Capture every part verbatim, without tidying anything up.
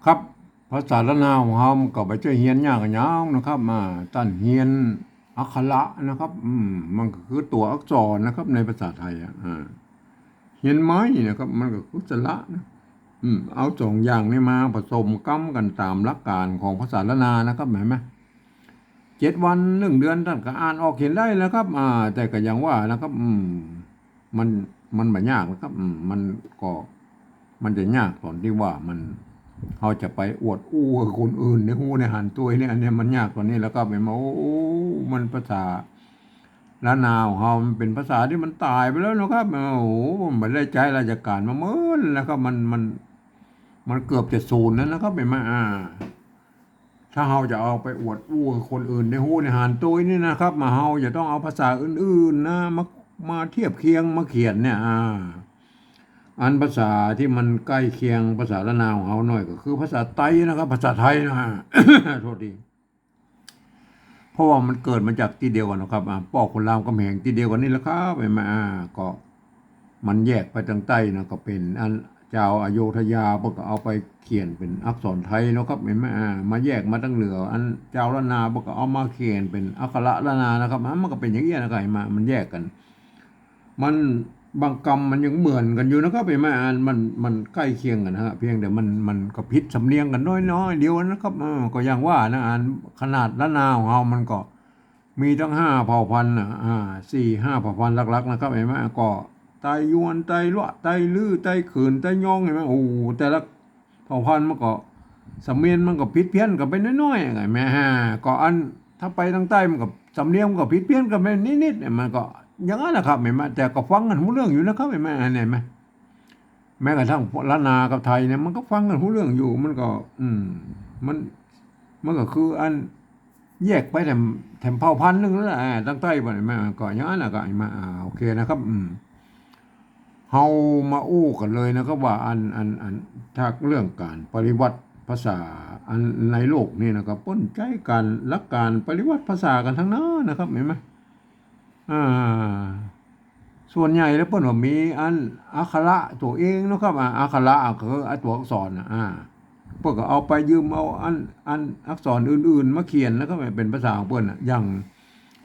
ครับ ภาษาล้านนาของเฮามันก็บ่ใจ้เฮียนยากอะหยังนะครับ อ่า ต้านเฮียนอักขระนะครับ อืม มันก็คือตั๋วอักษรนะครับ ในภาษาไทยอะ อ่า เฮียนไม้นะครับ มันก็คือสระนะ อืม เอาสองอย่างนี้มาผสมกำกั๋นต๋ามหลักก๋านของภาษาล้านนานะครับ หันก่อ เจ็ดวันหนึ่งเดือนต้านก็อ่านออกเขียนได้แล้วครับ อ่า แต่ก็อย่างว่านะครับ อืม มัน มันบ่ยากนะครับ อืม มันก็ มันจะยากต๋อนตี้ว่ามัน เฮาจะไปอวดอู้หื้อคนอื่นได้ฮู้ได้หันตวยเนี่ย อันเนี้ยมันยากต๋อนนี้แหละครับ หันก่อ โอ้ มันภาษาล้านนาของเฮามันเป๋นภาษาตี้มันต๋ายไปแล้วนะครับ โอ้ มันบ่ได้ใจ๊ราชก๋านมาเมินแล้วครับ มัน มัน มันเกือบจะสูญแล้วนะครับ หันก่อ อ่า ถ้าเฮาจะเอาไปอวดอู้หื้อคนอื่นได้ฮู้ได้หันตวยนี่นะครับ มาเฮาจะต้องเอาภาษาอื่นๆ นะ มา มาเทียบเคียงมาเขียนเนี่ย อ่า อันภาษาตี้มันใก้เคียงภาษาล้านนาของเฮาหน่อยก็คือภาษาไตนะครับ ภาษาไทยนะ โทษที เพราะว่ามันเกิดมาจากตี้เดียวกั๋นนะครับ อ่า ป้อขุนรามคำแหงตี้เดียวกั๋นนี่แหละครับ หันก่อ อ่า ก็ มันแยกไปตางใต้นะ ก็เป๋นอันจาวอโยธยาเปิ้นก็เอาไปเขียนเป๋นอักษรไทยเนาะครับ หันก่อ อ่า มาแยกมาตางเหนือ อันจาวล้านนาเปิ้นก็เอามาเขียนเป๋นอักขระล้านนานะครับ อ่า มันก็เป๋นอย่างเอี้ยนะครับ หันก่อ มันแยกกั๋น มันบางกำมันยังเหมือนกั๋นอยู่นะครับ หันก่อ อันมัน มันใก้เคียงกั๋นฮะ เพียงแต่มัน มันก็ผิดสำเนียงกั๋นน้อยๆ เดียวนะครับ เออ ก็อย่างว่านะ อันขนาดล้านนาของเฮามันก็ มีตั้งห้าเผ่าพันธุ์น่ะ อ่า สี่ห้าเผ่าพันธุ์หลักๆ นะครับ หันก่อ ก็ไตยวน ไตลัว ไตลื้อ ไตขืน ไตยอง หันก่อ โอ้ แต่ละเผ่าพันธุ์มันก็ สำเนียงมันก็ผิดเพี้ยนกั๋นไปน้อยๆ หันก่อ ก็อัน ถ้าไปตางใต้มันก็ สำเนียงมันก็ผิดเพี้ยนกั๋นไปนิดๆ มันก็อย่างนั้นนะครับ หันก่อ แต่ก็ฟังกั๋นฮู้เรื่องอยู่นะครับ หันก่อ อันนี้หันก่อ แม้กระทั่งล้านนากับไทยเนี่ย มันก็ฟังกั๋นฮู้เรื่องอยู่ มันก็ อืม มัน มันก็คืออันแยกไปแถม แถมเผ่าพันธุ์นึ่งนั่นแหละ อ่า ตางใต้บ่เนี่ย มันก็อย่างนั้นน่ะ ก็หันก่อ อ่า โอเคนะครับ อืม เฮามาอู้กั๋นเลยนะครับ ว่าอัน อัน อัน ถ้าเรื่องก๋านปริวัติภาษาอันในโลกนี้นะครับ เปิ้นใจ๊ก๋าน หลักก๋านปริวัติภาษากั๋นตังนั้นนะครับ หันก่อ อ่า ส่วนใหญ่แล้วเปิ้นว่ามีอันอักขระตั๋วเองเนาะครับ อ่า อักขระก็คือไอ้ตั๋วอักษรน่ะ อ่า เปิ้นก็เอาไปยืมเอาอัน อันอักษรอื่นๆ มาเขียนแล้วก็เป๋นภาษาของเปิ้นน่ะ อย่าง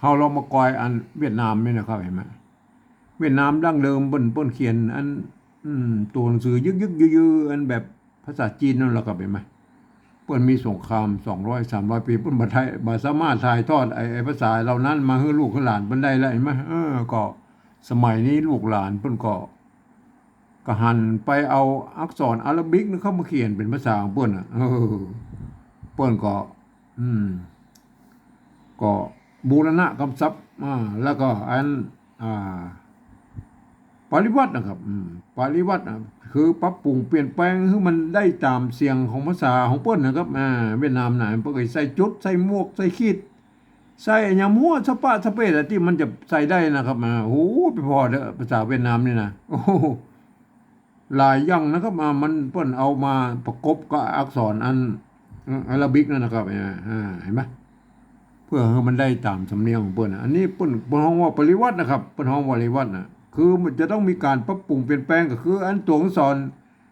เฮาลองมากอยอันเวียดนามนี่นะครับ หันก่อ เวียดนามดั้งเดิมเปิ้น เปิ้นเขียนอัน อืม ตั๋วหนังสือยึกๆ ยือๆ อันแบบภาษาจีนนั่นแหละครับ หันก่อ เปิ้นมีสงครามสองร้อยสามร้อยปี๋ เปิ้นบ่ได้ บ่สามารถถ่ายทอดไอ้ ไอ้ภาษาเหล่านั้นมาหื้อลูกหื้อหลานเปิ้นได้แล้ว หันก่อ เออ ก็สมัยนี้ลูกหลานเปิ้นก็ ก็หันไปเอาอักษรอาราบิกนี่เข้ามาเขียนเป๋นภาษาของเปิ้นน่ะ เออ เปิ้นก็ อืม ก็บูรณะกำศัพท์ อ่า แล้วก็อัน อ่า ปริวัตินะครับ อืม ปริวัติน่ะ คือปรับปรุงเปลี่ยนแปลงหื้อมันได้ต๋ามเสียงของภาษาของเปิ้นนะครับ อ่า เวียดนามน่ะ เปิ้นก็ใส่จุด ใส่หมวก ใส่ขีด ใส่อะหยังมั่วสะปะสะเปะอะตี้มันจะใส่ได้นะครับ อ่า โอ้โห ไปผ่อเต๊อะ ภาษาเวียดนามนี่นะ โอ้โห หลายอย่างนะครับ อ่า มันเปิ้นเอามาประกบกับอักษรอัน อืม อาราบิกนั่นนะครับ อ่า อ่า หันก่อ เพื่อหื้อมันได้ต๋ามสำเนียงของเปิ้นน่ะ อันนี้เปิ้น เปิ้นฮ้องว่าปริวัตินะครับ เปิ้นฮ้องว่าปริวัติน่ะ คือมันจะต้องมีก๋านปรับปรุงเปลี่ยนแปลง ก็คืออันตั๋วอักษร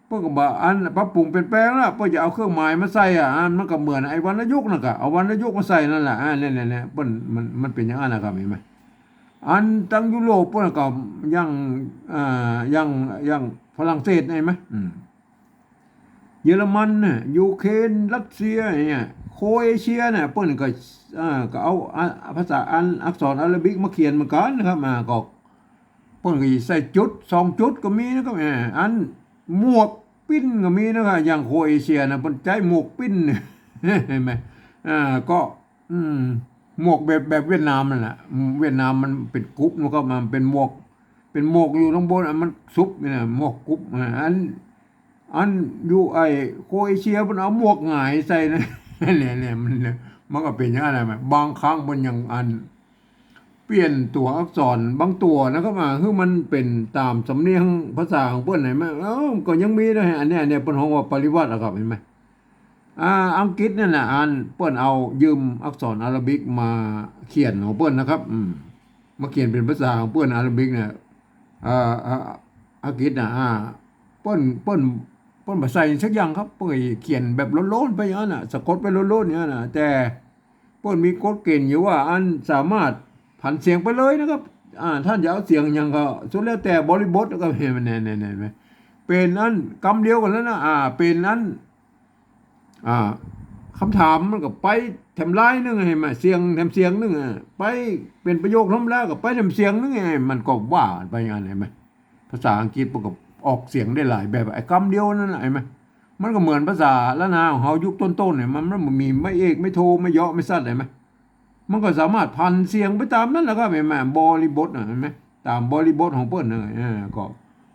เปิ้นก็บอกอันปรับปรุงเปลี่ยนแปลงแล้ว เปิ้นจะเอาเครื่องหมายมาใส่อะ อันมันก็เหมือนไอ้วรรณยุกต์นั่นกะ เอาวรรณยุกต์มาใส่นั่นแหละ อ่า เนี่ย เนี่ย เนี่ย เปิ้น มัน มันเป๋นอย่างนั้นนะครับ หันก่อ อันตังยุโรปเปิ้นก็อย่าง อ่า อย่าง อย่างฝรั่งเศสหันก่อ อืม เยอรมันน่ะ ยูเครน รัสเซียเนี่ย โครเอเชียน่ะ เปิ้นก็ อ่า ก็เอา อ่า ภาษาอันอักษรอาราบิกมาเขียนเหมือนกั๋นนะครับ อ่า ก็ เปิ้นก็ใส่จุดสองจุดก็มีนะครับ อ่า อันหมวกปิ้นก็มีนะครับ อย่างโครเอเชียน่ะ เปิ้นใจ๊หมวกปิ้น หันก่อ อ่า ก็ อืม หมวกแบบ แบบเวียดนามนั่นแหละ อืม เวียดนามมันเป๋นกรุบนะครับ มันเป๋นหมวก เป๋นหมวกอยู่ข้างบน อ่ะ มันซุบนี่นะ หมวกกรุบ อ่า อัน อันอยู่ไอ้โครเอเชียเปิ้นเอาหมวกหงายใส่นะ เนี่ย เนี่ย มัน มันก็เป๋นอย่างนั้นแหละ บางครั้งเปิ้นยังอัน เปลี่ยนตั๋วอักษรบางตั๋วนะครับ อ่า หื้อมันเป๋นต๋ามสำเนียงภาษาของเปิ้นหันก่อ เอ้า ก็ยังมีนะ อันเนี้ย อันเนี้ยเปิ้นฮ้องว่าปริวัติอะครับ หันก่อ อ่า อังกฤษนั่นน่ะ อันเปิ้นเอายืมอักษรอาราบิกมาเขียนของเปิ้นนะครับ อืม มาเขียนเป๋นภาษาของเปิ้น อาราบิกเนี่ย อ่า อ่า อังกฤษน่ะ อ่า เปิ้น เปิ้น เปิ้นบ่ใส่สักอย่างครับ เปิ้นเขียนแบบโล้นๆ ไปอย่างนั้นน่ะ สะกดไปโล้นๆ อย่างนั้นน่ะ แต่เปิ้นมีกฎเกณฑ์อยู่ว่าอันสามารถผันเสียงไปเลยนะครับ อ่า ท่านจะเอาเสียงหยังก็สุดแล้วแต่บริบท แล้วก็เห็นไหม เนี่ย เนี่ย เนี่ย เห็นไหม เป๋นอันกำเดียวกั๋นแล้วนะ อ่า เป๋นอัน อ่า กำถามมันก็ไปแถมลายนึ่ง เห็นไหม เสียงแถมเสียงนึ่ง อ่ะ ไปเป๋นประโยคธรรมดาก็ไปแถมเสียงนึ่ง ไอ้ มันก็ว่าไปอย่างนั้น เห็นไหม ภาษาอังกฤษมันก็ออกเสียงได้หลายแบบ ไอ้กำเดียวนั่นน่ะ เห็นไหม มันก็เหมือนภาษาล้านนาของเฮายุคต้นๆ เนี่ย มัน มันบ่มีไม้เอก ไม้โท ไม้เยาะ ไม้สัตว์ เห็นไหม มันก็สามารถผันเสียงไปต๋ามนั้นแหละครับ เห็นไหม บริบทน่ะ เห็นไหม ต๋ามบริบทของเปิ้นน่ะ เออ ก็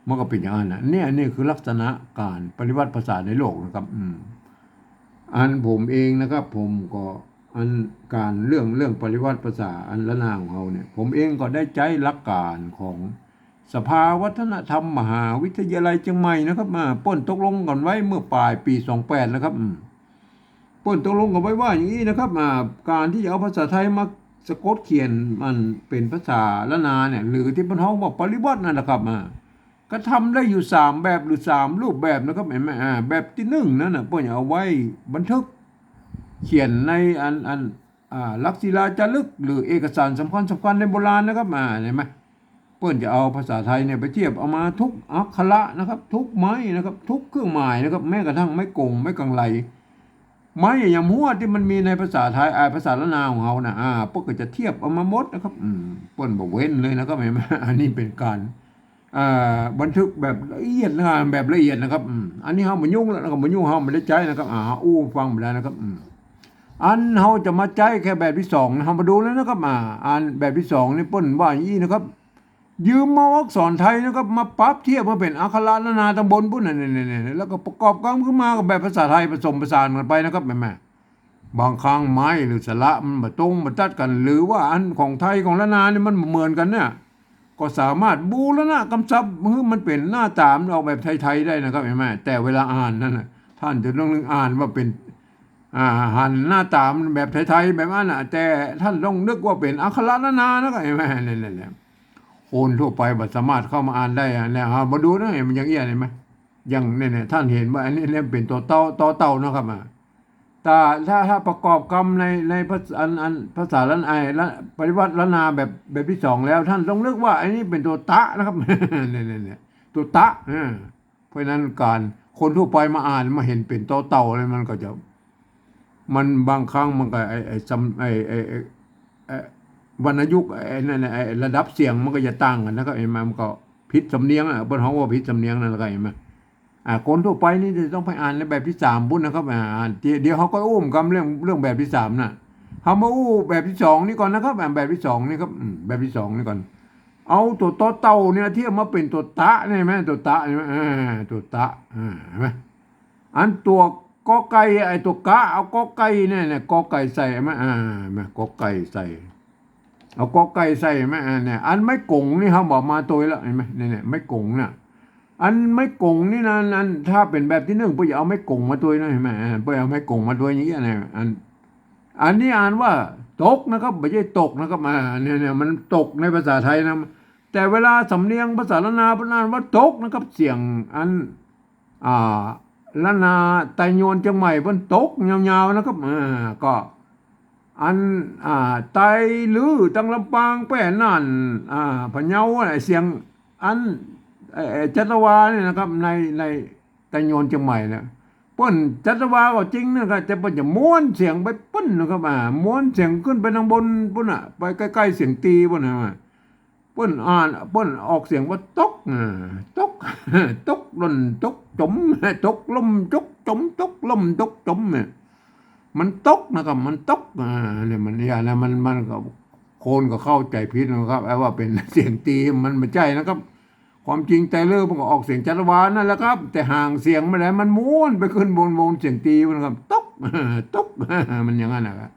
มันก็เป๋นอย่างนั้นน่ะ เนี่ย นี่คือลักษณะก๋านปริวัติภาษาในโลกนะครับ อืม อันผมเองนะครับ ผมก็ อันก๋านเรื่อง เรื่องปริวัติภาษาอันล้านนาของเฮาเนี่ย ผมเองก็ได้ใจ๊หลักก๋านของสภาวัฒนธรรมมหาวิทยาลัยเจียงใหม่นะครับ มา เปิ้นตกลงกั๋นไว้เมื่อป๋ายปี๋สองแปดนะครับ อืม เปิ้นตกลงกั๋นไว้ว่าอย่างนี้นะครับ อ่า ก๋านตี้จะเอาภาษาไทยมาสะกดเขียนมันเป๋นภาษาล้านนาเนี่ย หรือตี้เปิ้นฮ้องว่าปริวัตินั่นแหละครับ อ่า ก็ทำได้อยู่สามแบบหรือสามรูปแบบนะครับ เห็นไหม อ่า แบบตี้นึ่งนั่นน่ะ เปิ้นเอาไว้บันทึกเขียนในอัน อัน อ่า หลักศิลาจารึก หรือเอกสารสำคัญสำคัญในโบราณนะครับ อ่า เห็นไหม เปิ้นจะเอาภาษาไทยเนี่ยไปเทียบเอามาทุกอักขระนะครับ ทุกไม้นะครับ ทุกเครื่องหมายนะครับ แม้กระทั่งไม้กง ไม้กังไล ไม้หยามหั้วตี้มันมีในภาษาไทย อ่า ภาษาล้านนาของเฮาน่ะ อ่า เปิ้นก็จะเทียบเอามาหมดนะครับ อืม เปิ้นบ่เว้นเลยนะครับ เห็นไหม อันนี้เป๋นก๋าน อ่า บันทึกแบบละเอียดนะ แบบละเอียดนะครับ อืม อันนี้เฮาบ่ยุ่งแล้วนะครับ บ่ยุ่ง เฮาบ่ได้ใจ๊นะครับ อ่า อู้ฟังไปแล้วนะครับ อืม อันเฮาจะมาใจ๊แค่แบบตี้สองนะ เฮามาดูแล้วนะครับ อ่า อันแบบตี้สองนี่เปิ้นว่าอย่างนี้นะครับ ยืมเอาอักษรไทยนะครับ มาปรับเทียบมาเป๋นอักขระล้านนาต๋างบนปุ้นน่ะ เนี่ย เนี่ย เนี่ย แล้วก็ประกอบกำขึ้นมากับแบบภาษาไทยผสมผสานกั๋นไปนะครับ แหม บางครั้งไม้หรือสระมันบ่ตรงบ่ตัดกั๋น หรือว่าอันของไทยของล้านนานี่มันบ่เหมือนกั๋นเนี่ย ก็สามารถบูรณะกำชับหื้อมันเป๋นหน้าต๋ามันออกแบบไทยๆ ได้นะครับ เห็นไหม แต่เวลาอ่านนั่นน่ะ ท่านจะต้องนึกอ่านว่าเป๋น อ่า หันหน้าต๋ามันแบบไทยๆ แบบนั้นน่ะ แต่ท่านต้องนึกว่าเป๋นอักขระล้านนานะครับ เห็นไหม เนี่ย เนี่ย เนี่ย คนทั่วไปบ่สามารถเข้ามาอ่านได้อะ เนี่ย เอามาดูนะ มันยังเอี้ย เห็นไหม อย่างเนี่ย เนี่ย ท่านเห็นว่าอันนี้เรียกเป๋นตอเต่า ตอเต่านะครับ อ่า แต่ถ้า ถ้าประกอบกำใน ในภาษา อัน อันภาษาล้าน ไอ้ ละ ปริวัติล้านนาแบบ แบบตี้สองแล้ว ท่านต้องนึกว่าอันนี้เป๋นตอตะนะครับ เนี่ย เนี่ย เนี่ย ตอตะ อ่า เพราะฉะนั้นก๋านคนทั่วไปมาอ่านมาเห็นเป๋นตอเต่าอะไร มันก็จะ มันบางครั้งมันก็ไอ้ ไอ้สำ ไอ้ ไอ้ ไอ้ ไอ้วรรณยุกต์ ไอ้นั่นน่ะ ไอ้ระดับเสียงมันก็จะต่างกั๋นนะครับ เห็นไหม มันก็ผิดสำเนียงอ่ะ เปิ้นฮ้องว่าผิดสำเนียงนั่นแหละครับ เห็นไหม อ่า คนทั่วไปนี่จะต้องไปอ่านในแบบตี้สามปุ้นนะครับ อ่า เดี๋ยว เดี๋ยวเฮาก็อู้กำเรื่อง เรื่องแบบตี้สามน่ะ เฮามาอู้แบบตี้สองนี่ก่อนนะครับ อ่า แบบตี้สองนี่ครับ อืม แบบตี้สองนี่ก่อน เอาตั๋วตอเต่าเนี่ยเทียบมาเป๋นตั๋วตะเนี่ย เห็นไหม ตั๋วตะเนี่ย เห็นไหม อ่า ตั๋วตะ อ่า เห็นไหม อันตั๋วกอไก่ ไอ้ตั๋วกะ เอากอไก่เนี่ย เนี่ย กอไก่ใส่ เห็นไหม อ่า เห็นไหม กอไก่ใส่ เอากอไก่ใส่ เห็นไหม อ่า เนี่ย อันไม้กงนี่เฮาบ่มาตวยละ เห็นไหม เนี่ย เนี่ย ไม้กงเนี่ย อันไม้กงนี่นะ อัน ถ้าเป๋นแบบตี้นึ่ง เปิ้นจะเอาไม้กงมาตวยนะ เห็นไหม อ่า เปิ้นเอาไม้กงมาตวยอย่างเงี้ยนะ อัน อันนี้อ่านว่าตกนะครับ บ่ใจ้ตกนะครับ อ่า เนี่ย เนี่ย มันตกในภาษาไทยนะ แต่เวลาสำเนียงภาษาล้านนาเปิ้นอ่านว่าตกนะครับ เสียงอัน อ่า ล้านนาไตยวนเจียงใหม่เปิ้นตกยาวๆ นะครับ อ่า ก็ อัน อ่า ไต ลือ ตังลำปาง แป้ น่าน อ่า พะเยา ไอ้เสียง อัน ไอ้ ไอ้จัตวาเนี่ยนะครับ ใน ในไตยวนเจียงใหม่เนี่ย เปิ้นจัตวาก็จริงนะครับ แต่เปิ้นจะม้วนเสียงไปปุ้นนะครับ อ่า ม้วนเสียงขึ้นไปตังบนปุ้นน่ะ ไปใก้ๆ เสียงตีปุ้นน่ะ เปิ้นอ่าน เปิ้นออกเสียงว่าตก อ่า ตก ตกหล่น ตกจ๋ม ตกล่ม ตกจ๋ม ตกล่ม ตกจ๋มเนี่ย มันตกนะครับ มันตก อ่า เนี่ย มัน เนี่ยนะ มัน มันก็ คนก็เข้าใจ๋ผิดนะครับ ไอ้ว่าเป๋นเสียงตี มันบ่ใจ้นะครับ ความจริงไตลือมันก็ออกเสียงจัตวานั่นแหละครับ แต่หางเสียงมันแหละ มันม้วนไปขึ้นบน บนเสียงตีมันครับ ตก ตก มันอย่างนั้นนะครับ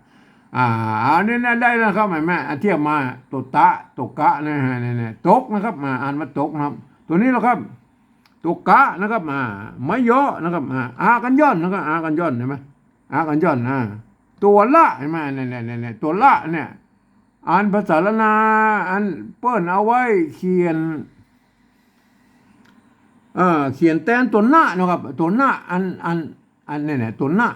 อ่า อันนี้นะได้แล้วครับ เห็นไหม อ่ะ เทียบมา ตั๋วตะ ตั๋วกะนะฮะ เนี่ย เนี่ย ตกนะครับ อ่า อ่านว่าตกนะครับ ตั๋วนี้แหละครับ ตั๋วกะนะครับ อ่า ไม้เยาะนะครับ อ่า อากัญญอนนะครับ อากัญญอน เห็นไหม อากัญญอน อ่า ตั๋วละ เห็นไหม เนี่ย เนี่ย เนี่ย ตั๋วละเนี่ย อันภาษาล้านนา อันเปิ้นเอาไว้เขียน เออ เขียนแตนตั๋วนะนะครับ ตั๋วนะ อัน อัน อันเนี่ย เนี่ย ตั๋วนะ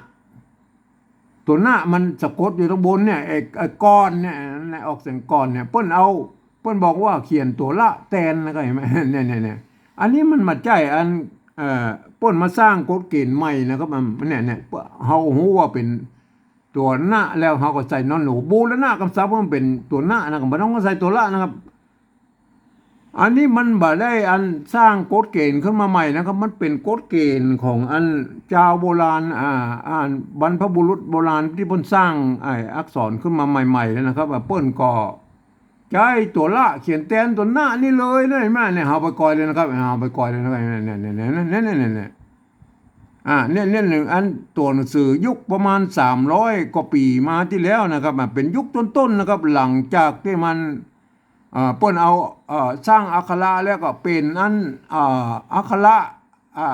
ตั๋วนะมันสะกดอยู่ตางบนเนี่ย ไอ้ ไอ้ก่อนเนี่ย เนี่ย ออกเสียงก่อนเนี่ย เปิ้นเอา เปิ้นบอกว่าเขียนตั๋วละแตนนะครับ หันก่อ เนี่ย เนี่ย เนี่ย อันนี้มันบ่ใจ้อัน เอ่อ เปิ้นมาสร้างกฎเกณฑ์ใหม่นะครับ มัน เนี่ย เนี่ย เฮาฮู้ว่าเป๋นตั๋วนะแล้ว เฮาก็ใส่นอนหนู บูรณะกำศัพท์ มันเป๋นตั๋วนะนะครับ บ่ต้องใส่ตั๋วละนะครับ อันนี้มันบ่ได้อันสร้างกฎเกณฑ์ขึ้นมาใหม่นะครับ มันเป๋นกฎเกณฑ์ของอันจาวโบราณ อ่า อันบรรพบุรุษโบราณตี้เปิ้นสร้างไอ้อักษรขึ้นมาใหม่ๆ แล้วนะครับ ว่าเปิ้นก็ใจ๊ตั๋วละเขียนแตนตั๋วนะนี่เลยนะ หันก่อ เนี่ย เฮาไปกอยเลยนะครับ เฮาไปกอยเลยนะครับ เนี่ย เนี่ย เนี่ย เนี่ย เนี่ย อ่า เนี่ย เนี่ย หนึ่งอัน ตั๋วหนังสือยุคประมาณสามร้อยกว่าปี๋มาตี้แล้วนะครับ อ่า เป๋นยุคต้นๆ นะครับ หลังจากตี้มัน เอ่อ เปิ้นเอา เอ่อ สร้างอักขระแล้วก็เป๋นอัน เอ่อ อักขระ อ่า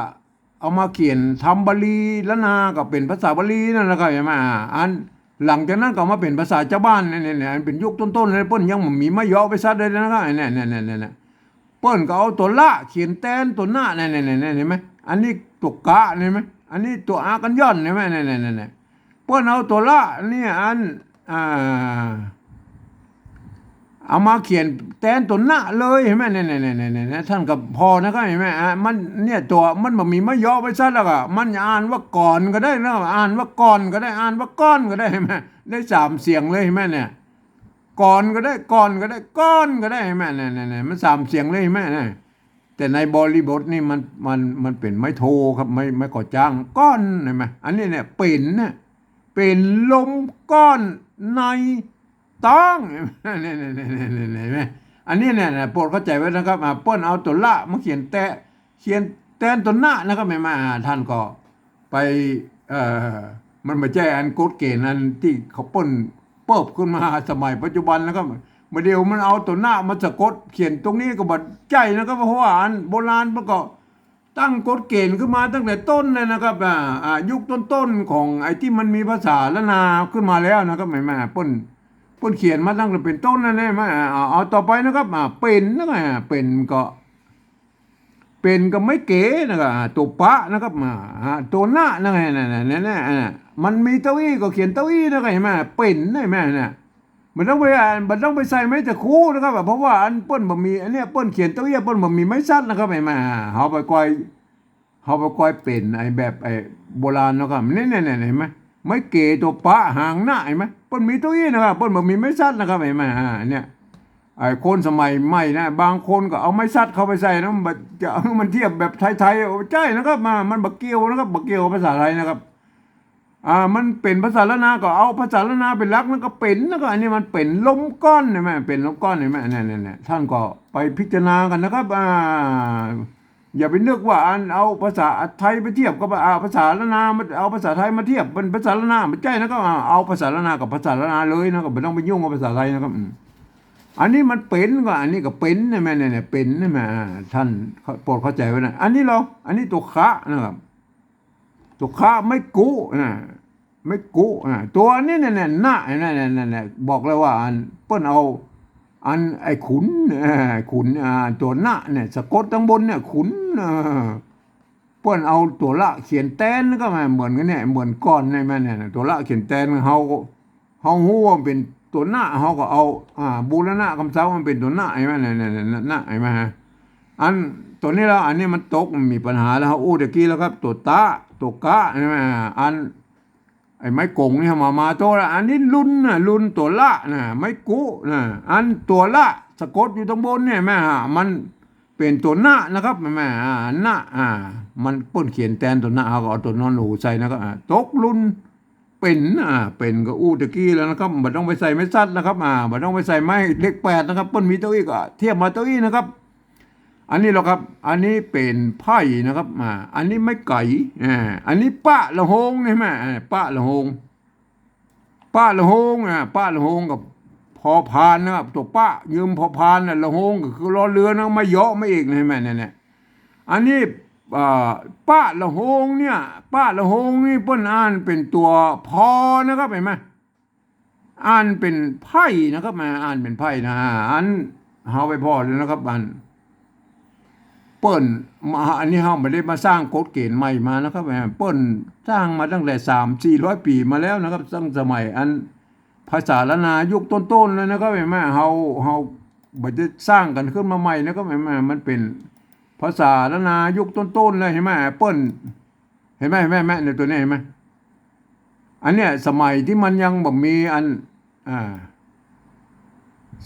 เอามาเขียนทำบาลีละนา ก็เป๋นภาษาบาลีนั่นนะครับ หันก่อ อ่า อันหลังจากนั้นก็มาเป๋นภาษาจาวบ้านเนี่ย เนี่ย เนี่ย อันเป๋นยุคต้นๆ เลย เปิ้นยังบ่มีไม้เหยาะไม้สัตว์เลยนะครับ เนี่ย เนี่ย เนี่ย เนี่ย เนี่ย เปิ้นก็เอาตั๋วละเขียนแตนตั๋วนะ เนี่ย เนี่ย เนี่ย เนี่ย หันก่อ อันนี้ตั๋วกะ หันก่อ อันนี้ตั๋วอากัญญอน หันก่อ เนี่ย เนี่ย เนี่ย เนี่ย เปิ้นเอาตั๋วละเนี่ย อัน อ่า เอามาเขียนแตนตั๋วนะเลย หันก่อ เนี่ย เนี่ย เนี่ย เนี่ย เนี่ย ท่านก็ผ่อนะครับ หันก่อ อ่า มันเนี่ย ตั๋วมันบ่มีไม้เหยาะไม้สัตว์แล้วก็ มันอ่านว่าก่อนก็ได้นะ อ่านว่าก่อนก็ได้ อ่านว่าก้อนก็ได้ หันก่อ ได้สามเสียงเลย หันก่อ เนี่ย ก่อนก็ได้ ก่อนก็ได้ ก้อนก็ได้ หันก่อ เนี่ย เนี่ย เนี่ย มันสามเสียงเลย หันก่อ เนี่ย แต่ในบริบทนี่มัน มัน มันเป๋นไม้โทครับ ไม้ ไม้ก่อจ๊าง ก้อน หันก่อ อันนี้เนี่ย เป๋นเนี่ย เป๋นลมก้อนในต๊อง หันก่อ เนี่ย เนี่ย เนี่ย เนี่ย หันก่อ อันนี้เนี่ย เนี่ย โปรดเข้าใจ๋ไว้นะครับ อ่า เปิ้นเอาตั๋วละมาเขียนแต เขียนแตนตั๋วนะนะครับ หันก่อ อ่า ท่านก็ไป เอ่อ มันบ่ใจ้อันกฎเกณฑ์อันตี้เขาเปิ้นเปิบขึ้นมาสมัยปัจจุบันนะครับ บ่าเดี่ยวมันเอาตั๋วนะมาสะกดเขียนตรงนี้ก็บ่ใจ้นะครับ เพราะว่าอันโบราณมันก็ตั้งกฎเกณฑ์ขึ้นมาตั้งแต่ต้นเลยนะครับ อ่า อ่า ยุคต้นๆ ของไอ้ตี้มันมีภาษาละนาขึ้นมาแล้วนะครับ หันก่อ เปิ้น เปิ้นเขียนมาตั้งแต่เป๋นต้นนั่นแหละ หันก่อ อ่า เอา เอาต่อไปนะครับ อ่า เป๋นนะครับ อ่า เป๋นก็ เป๋นก็ไม้เก๋นะครับ ตั๋วปะนะครับ อ่า ตั๋วนะนะครับ เนี่ย เนี่ย เนี่ย เนี่ย อ่า มันมีเต้าอี้ก็เขียนเต้าอี้นะครับ หันก่อ เป๋น หันก่อ เนี่ย บ่ต้องไป อ่า บ่ต้องไปใส่ไม้ตะคูนะครับ เพราะว่าอันเปิ้นบ่มี อันเนี้ยเปิ้นเขียนเต้าอี้ เปิ้นบ่มีไม้สัตว์นะครับ หันก่อ อ่า เฮาไปกอย เฮาไปกอยเป๋นไอ้แบบไอ้โบราณเนาะครับ เนี่ย เนี่ย เนี่ย หันก่อ ไม้เก๋ตั๋วปะหางนะ หันก่อ เปิ้นมีเต้าอี้นะครับ เปิ้นบ่มีไม้สัตว์นะครับ หันก่อ อ่า เนี่ย ไอ้คนสมัยใหม่นะ บางคนก็เอาไม้สัตว์เข้าไปใส่นะ มันจะ มันเทียบแบบไทยๆ โอ้ ใจ้นะครับ มา มันบ่เกี่ยวนะครับ บ่เกี่ยวกับภาษาไทยนะครับ อ่า มันเป๋นภาษาละนาก็เอาภาษาละนาเป๋นหลัก มันก็เป๋น แล้วก็อันนี้มันเป๋นลมก้อน หันก่อ เป๋นลมก้อน หันก่อ เนี่ย เนี่ย เนี่ย ท่านก็ไปพิจารณากั๋นนะครับ อ่า อย่าไปนึกว่าอันเอาภาษาไทยไปเทียบกับ อ่า ภาษาละนา มา เอาภาษาไทยมาเทียบ เป๋นภาษาละนา บ่ใจ้นะครับ อ่า เอาภาษาละนากับภาษาละนาเลยนะ ก็บ่ต้องไปยุ่งกับภาษาไทยนะครับ อืม อันนี้มันเป๋นก็ อันนี้ก็เป๋น หันก่อ เนี่ย เนี่ย เป๋น หันก่อ อ่า ท่านโปรดเข้าใจ๋ไว้นะ อันนี้เหรอ อันนี้ตั๋วคะนะครับ ตั๋วคะ ไม้กุนะ ไม้กุนะ ตั๋วนี้เนี่ย เนี่ย นะ เนี่ย เนี่ย เนี่ย บอกเลยว่าอันเปิ้นเอา อันไอ้ขุน เอ่อ ขุน อ่า ตั๋วนะเนี่ย สะกดตางบนเนี่ย ขุน เอ่อ เปิ้นเอาตั๋วละเขียนแตนก็มาเหมือนกั๋นเนี่ย เหมือนก่อนเนี่ย แม่นเนี่ย ตั๋วละเขียนแตน เฮา เฮาฮู้ว่าเป๋นตั๋วนะ เฮาก็เอา อ่า บูรณะกำศัพท์มันเป๋นตั๋วนะ หันก่อ เนี่ย เนี่ย เนี่ย นะ หันก่อ ฮะ อันตั๋วนี้แล้ว อันนี้มันตก มันมีปัญหาแล้ว เฮาอู้ตะกี้แล้วครับ ตั๋วตะ ตั๋วกะ หันก่อ อัน ไอ้ไม้ก๋งนี่มา มาโตละ อันนี้ลุนนะ ลุนตั๋วละนะ ไม้กุนะ อันตั๋วละสะกดอยู่ตางบนเนี่ย หันก่อ ฮะ มันเป๋นตั๋วนะนะครับ หันก่อ อ่า นะ อ่า มันเปิ้นเขียนแตนตั๋วนะ เฮาก็เอาตั๋วนอนหนูใส่นะครับ อ่า ตกลุน เป๋น อ่า เป๋นก็อู้ตะกี้แล้วนะครับ บ่ต้องไปใส่ไม้สัตว์นะครับ อ่า บ่ต้องไปใส่ไม้เลขแปดนะครับ เปิ้นมีเต้าอี้ก็เทียบมาเต้าอี้นะครับ อันนี้เหรอครับ อันนี้เป๋นไพ่นะครับ อ่า อันนี้ไม้ไก๋ อ่า อันนี้ปะละโฮง หันก่อ อ่า ปะละโฮง ปะละโฮง อ่า ปะละโฮงกับ พอพานนะครับ ตั๋วปะยืมพอพานนะ ละโฮงก็คือรอเรือนะ ไม้เหยาะมาอีก หันก่อ เนี่ย เนี่ย อันนี้ อ่า ปะละโฮงเนี่ย ปะละโฮงนี่เปิ้นอ่านเป๋นตั๋วพอนะครับ หันก่อ อ่านเป๋นไพ่นะครับ อ่า อ่านเป๋นไพ่นะ อันเฮาไปผ่อเลยนะครับ อัน เปิ้นมา อันนี้เฮาบ่ได้มาสร้างกฎเกณฑ์ใหม่มานะครับ เปิ้นสร้างมาตั้งแต่สามสี่ร้อยปี๋มาแล้วนะครับ ตั้งสมัยอันภาษาล้านนายุคต้นๆ เลยนะครับ หันก่อ เฮา เฮาบ่ได้สร้างกั๋นขึ้นมาใหม่นะครับ หันก่อ มันเป๋นภาษาล้านนายุคต้นๆ เลย หันก่อ เปิ้น หันก่อ หันก่อ หันก่อ เนี่ย ตั๋วนี้หันก่อ อันเนี้ยสมัยตี้มันยังบ่มีอัน อ่า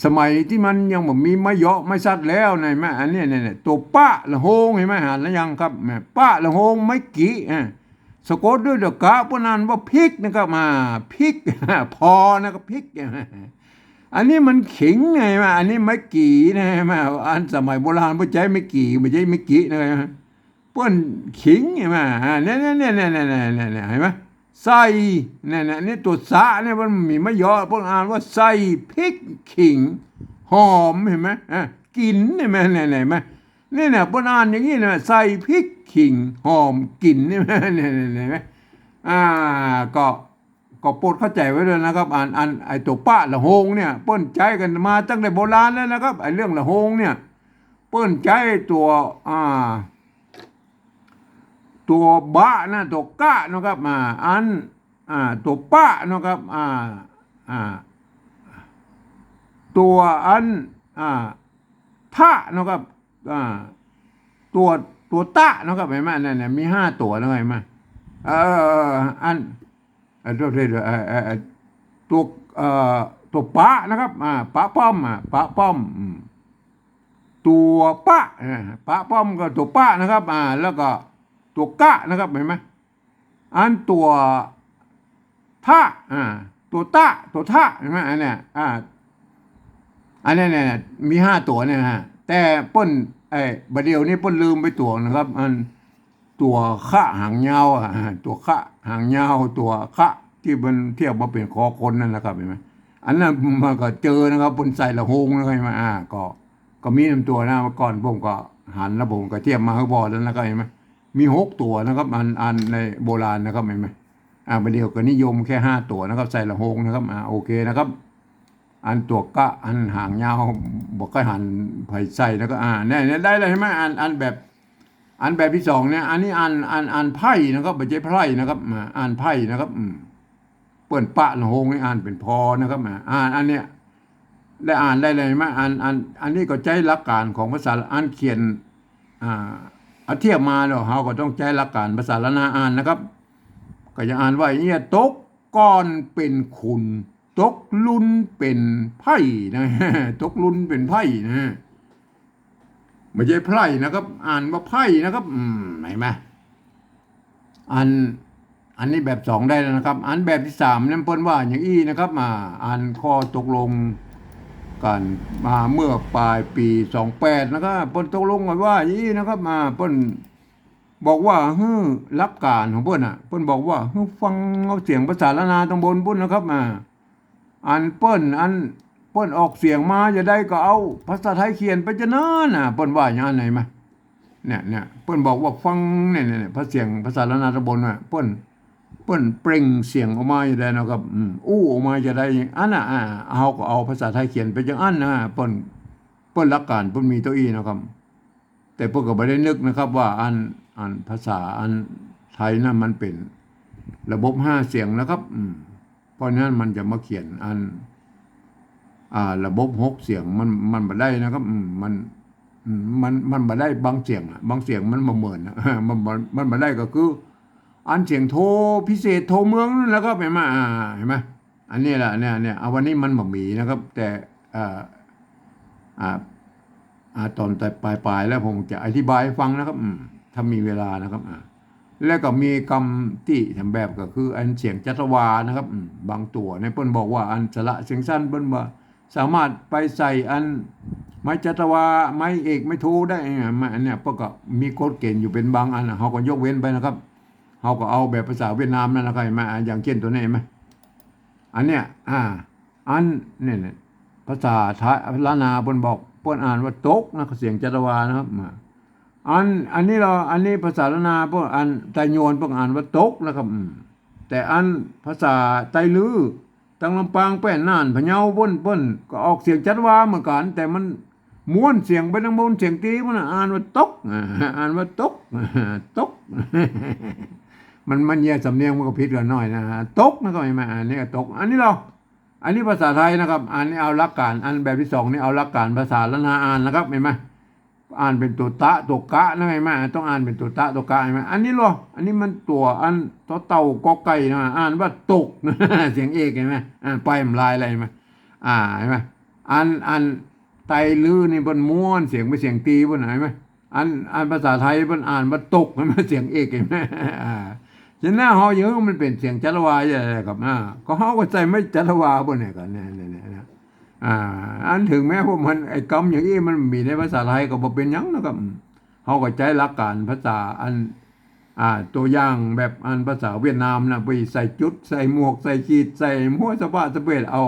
สมัยตี้มันยังบ่มีไม้เยาะไม้สัตว์แล้วนะ หันก่อ อันเนี้ย เนี่ย เนี่ย ตั๋วปะละโฮง หันก่อ หันแล้วยังครับ แม่ ปะละโฮง ไม้กี่ อ่า สะกดด้วยตะกะ เปิ้นอ่านว่าพริกนะครับ อ่า พริก พอนะครับ พริก อันนี้มันขิงนะ หันก่อ อันนี้ไม้กี่นะ หันก่อ อันสมัยโบราณเปิ้นใจ๊ไม้กี่ บ่ใจ้ไม้กี่นะ เปิ้นขิง หันก่อ อ่า เนี่ย เนี่ย หันก่อ ใส่ เนี่ย เนี่ย นี่ตั๋วสะเนี่ย มันมีไม้เยาะ เปิ้นอ่านว่าใส่พริกขิงหอม หันก่อ อ่ะ กิ๋น หันก่อ เนี่ย หันก่อ เนี่ย เนี่ย เปิ้นอ่านอย่างนี้นะ ใส่พริกขิงหอมกิ๋น หันก่อ เนี่ย เนี่ย หันก่อ อ่า ก็ ก็โปรดเข้าใจ๋ไว้ด้วยนะครับ อัน อัน ไอ้ตั๋วปะละโฮงเนี่ย เปิ้นใจ๊กั๋นมาตั้งแต่โบราณแล้วนะครับ ไอ้เรื่องละโฮงเนี่ย เปิ้นใจ๊ตั๋ว อ่า ตั๋วบะนะ ตั๋วกะนะครับ อ่า อัน อ่า ตั๋วปะนะครับ อ่า อ่า ตั๋วอัน อ่า ทะนะครับ อ่า ตั๋ว ตั๋วตะนะครับ หันก่อ เนี่ย เนี่ย มีห้าตั๋วนะ หันก่อ เออ อัน เอ่อ ตั๋ว เอ่อ ตั๋ว เอ่อ ตั๋วปะนะครับ อ่า ปะป้อม อ่า ปะป้อม อืม ตั๋วปะ อ่า ปะป้อมก็ตั๋วปะนะครับ อ่า แล้วก็ตั๋วกะนะครับ หันก่อ อันตั๋วทะ อ่า ตั๋วตะ ตั๋วทะ หันก่อ อันเนี้ย อ่า อันเนี้ย เนี่ย มีห้าตั๋วเนี่ยนะ แต่เปิ้น ไอ้ บ่าเดี่ยวนี้เปิ้นลืมไปตั๋วนะครับ อัน ตั๋วคะหางยาวอะ ตั๋วคะหางยาว ตั๋วคะตี้มันเทียบมาเป๋นคอคนนั่นนะครับ หันก่อ อันนั้นมันก็เจอนะครับ เปิ้นใส่ละโฮงนะครับ หันก่อ อ่า ก็ ก็มีนำตั๋วนะ เมื่อก่อนผมก็หันแล้วผมก็เทียบมาหื้อพ่อแล้วนะครับ หันก่อ มีหกตั๋วนะครับ อัน อันในโบราณนะครับ หันก่อ อ่า บ่าเดี่ยวก็นิยมแค่ห้าตั๋วนะครับ ใส่ละโฮงนะครับ อ่า โอเคนะครับ อันตั๋วกะ อันหางยาว บ่ค่อยหันใผใส่นะครับ อ่า เนี่ย เนี่ย ได้แล้วหันก่อ อัน อันแบบ อันแบบตี้สองเนี่ย อันนี้อ่าน อ่าน อ่านไพ่นะครับ บ่ใจ้ไพร่นะครับ อ่า อ่านไพ่นะครับ อืม เปิ้นปะละโฮงนี่อ่านเป๋นพอนะครับ อ่า อ่านอันเนี้ย ได้อ่านได้เลยหันก่อ อัน อัน อันนี้ก็ใจ๊หลักก๋านของภาษา อันเขียน อ่า เอาเทียบมาแล้ว เฮาก็ต้องใจ๊หลักก๋านภาษาล้านนาอ่านนะครับ ก็จะอ่านว่าอย่างเงี้ย ตกก่อนเป๋นขุน ตกลุนเป๋นไพ่นะ ตกลุนเป๋นไพ่นะ บ่ใจ้ไพร่นะครับ อ่านว่าไพ่นะครับ อืม หันก่อ อัน อันนี้แบบสองได้แล้วนะครับ อันแบบตี้สามเนี่ยเปิ้นว่าอย่างอี้นะครับ อ่า อันข้อตกลงกั๋นมาเมื่อป๋ายปี๋สองแปดนะครับ เปิ้นตกลงกั๋นว่าอย่างอี้นะครับ อ่า เปิ้นบอกว่าหื้อหลักก๋านของเปิ้นน่ะ เปิ้นบอกว่าหื้อฟังเอาเสียงภาษาล้านนาตังบนปุ้นนะครับ อ่า อันเปิ้น อันเปิ้นออกเสียงมาจะใดก็เอาภาษาไทยเขียนไปจะนั้นน่ะ เปิ้นว่าอย่างนั้นหันก่อ เนี่ย เนี่ย เปิ้นบอกว่าฟัง เนี่ย เนี่ย เนี่ย ภาษาเสียงภาษาล้านนาตังบนน่ะ เปิ้น เปิ้นเปล่งเสียงออกมาจะใดนะครับ อืม อู้ออกมาจะใด อันน่ะ อ่า เฮาก็เอาภาษาไทยเขียนไปจังอั้นนะ เปิ้น เปิ้นหลักก๋านเปิ้นมีเต้าอี้นะครับ แต่เปิ้นก็บ่ได้นึกนะครับว่าอัน อันภาษาอันไทยนั้นมันเป๋นระบบห้าเสียงนะครับ อืม เพราะฉะนั้นมันจะมาเขียนอัน อ่า ระบบหกเสียงมัน มันบ่ได้นะครับ อืม มัน อืม มัน มันบ่ได้บางเสียงอะ บางเสียงมันบ่เหมือนอะ มันบ่ มันบ่ได้ก็คือ อันเสียงโทพิเศษโทเมืองนั่นแหละครับ หันก่อ อ่า หันก่อ อันนี้แหละ เนี่ย เนี่ย อ่า วันนี้มันบ่มีนะครับ แต่ เอ่อ อ่า อ่า ต๋อนปลายๆ แล้วผมจะอธิบายหื้อฟังนะครับ อืม ถ้ามีเวลานะครับ อ่า แล้วก็มีกำตี้แถมแบบก็คืออันเสียงจัตวานะครับ อืม บางตั๋วเนี่ยเปิ้นบอกว่าอันสระเสียงสั้นเปิ้นว่าสามารถไปใส่อันไม้จัตวา ไม้เอก ไม้โทได้ อ่า มาอันเนี้ยเปิ้นก็มีกฎเกณฑ์อยู่เป๋นบางอันน่ะ เฮาก็ยกเว้นไปนะครับ เฮาก็เอาแบบภาษาเวียดนามนั่นนะครับ หันก่อ อ่า อย่างเจ้นตั๋วนี้หันก่อ อันเนี้ย อ่า อันเนี่ย เนี่ย ภาษาไทย ล้านนาเปิ้นบอก เปิ้นอ่านว่าตกนะ เสียงจัตวานะครับ อ่า อัน อันนี้ลอ อันนี้ภาษาล้านนาเปิ้น อันไตยวนเปิ้นอ่านว่าตกนะครับ อืม แต่อันภาษาไตลื้อ ตังลำปาง แป้น น่าน พะเยาเปิ้น เปิ้นก็ออกเสียงจัตวาเหมือนกั๋น แต่มัน ม้วนเสียงไปตังบนเสียงตี๋ปุ้นน่ะ อ่านว่าตก อ่า อ่านว่าตก ตก มัน มันแยกสำเนียงมันก็ผิดกั๋นหน้อยนะ ตกนะ ก็หันก่อ อันนี้ก็ตก อันนี้ลอ อันนี้ภาษาไทยนะครับ อันนี้เอาหลักการ อันแบบตี้สองนี่เอาหลักการภาษาล้านนาอ่านนะครับ หันก่อ อ่านเป๋นตั๋วตะตั๋วกะนะ หันก่อ ต้องอ่านเป๋นตั๋วตะตั๋วกะ หันก่อ อันนี้ลอ อันนี้มันตั๋วอัน ตอเต่ากอไก่นะ อ่านว่าตก เสียงเอก หันก่อ อ่านไปมันลายอะไร หันก่อ อ่า หันก่อ อัน อันไตลือนี่เปิ้นม้วนเสียงไปเสียงตี๋ปุ้น หันก่อ อัน อันภาษาไทยเปิ้นอ่านว่าตก หันก่อ เสียงเอก หันก่อ อ่า ฉะนั้นเฮายังมันเป๋นเสียงจัตวาอยู่แหละครับ อ่า ก็เฮาก็ใส่ไม้จัตวาปุ้นเนี่ย ก็เนี่ย เนี่ย เนี่ย อ่า อันเถิงแม้ว่ามัน ไอ้กำอย่างอี้มันมีในภาษาไทยก็บ่เป๋นหยังนะครับ เฮาก็ใจ๊หลักการภาษาอัน อ่า ตั๋วอย่างแบบอันภาษาเวียดนามนะ ไปใส่จุด ใส่หมวก ใส่ขีด ใส่หัวสะบะสะเปด เอา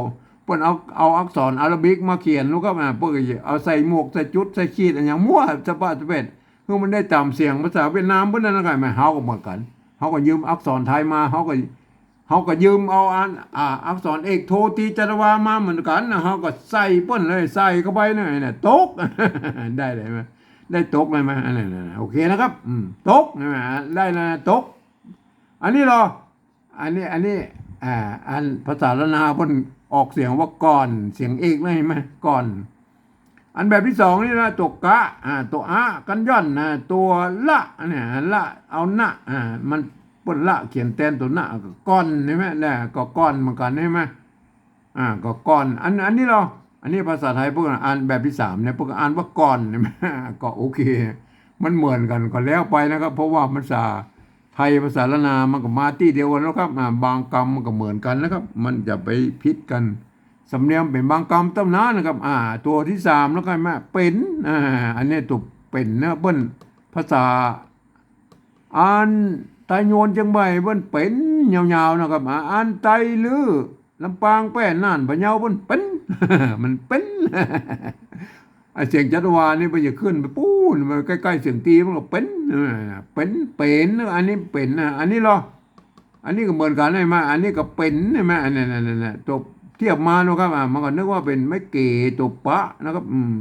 เปิ้นเอา เอาอักษรอาราบิกมาเขียนลูกครับ อ่า เปิ้นก็เอาใส่หมวก ใส่จุด ใส่ขีด อะหยังมั่วสะบะสะเปด คือมันได้ต๋ามเสียงภาษาเวียดนามเปิ้นนั่นนะครับ แม่น เฮาก็เหมือนกั๋น เฮาก็ยืมอักษรไทยมา เฮาก็ เฮาก็ยืมเอาอัน อ่า อักษรเอกโทตรีจัตวามาเหมือนกั๋นนะ เฮาก็ใส่เปิ้นเลย ใส่เข้าไปเนี่ย เนี่ย ตก ได้เลยไหม ได้ตกเลยไหม อันนั้นน่ะ โอเคนะครับ อืม ตก ใช่ไหม ได้แล้วนะ ตก อันนี้ลอ อันนี้ อันนี้ อ่า อันภาษาล้านนาเปิ้นออกเสียงว่าก่อน เสียงเอกนะ หันก่อ ก่อน อันแบบตี้สองนี่นะ ตั๋วกะ อ่า ตั๋วอะ กัญญอนนะ ตั๋วละ เนี่ย ละ เอานะ อ่า มันเปิ้นละเขียนแตนตั๋วนะ ก็ก่อน หันก่อ แหม ก็ก่อนเหมือนกั๋น หันก่อ อ่า ก็ก่อน อัน อันนี้ลอ อันนี้ภาษาไทยเปิ้นอ่านแบบตี้สามเนี่ย เปิ้นก็อ่านว่าก่อน หันก่อ ก็โอเค มันเหมือนกั๋นก็แล้วไปนะครับ เพราะว่าภาษาไทยภาษาล้านนามันก็มาตี้เดียวกั๋นแล้วครับ อ่า บางกำมันก็เหมือนกั๋นนะครับ มันจะไปผิดกั๋น สำเนียงเป๋นบางกำเต้านั้นนะครับ อ่า ตั๋วตี้สามแล้วกันมา เป๋น อ่า อันนี้ตั๋วเป๋นนะ เปิ้นภาษา อันไตยวนเจียงใหม่เปิ้นเป๋นยาวๆ นะครับ อ่า อันไตลือลำปางแป้ น่าน พะเยาเปิ้นเป๋น มันเป๋น ไอ้เสียงจัตวานี่มันจะขึ้นไปปู๊น มันใก้ๆ เสียงตี๋มันก็เป๋น เออ เป๋น เป๋น อันนี้เป๋นนะ อันนี้ลอ อันนี้ก็เหมือนกั๋น หันก่อ อันนี้ก็เป๋น หันก่อ อันนั้นๆๆๆ ตั๋วเทียบมานะครับ อ่า มันก็นึกว่าเป๋นไม้เก๋ตั๋วปะนะครับ อืม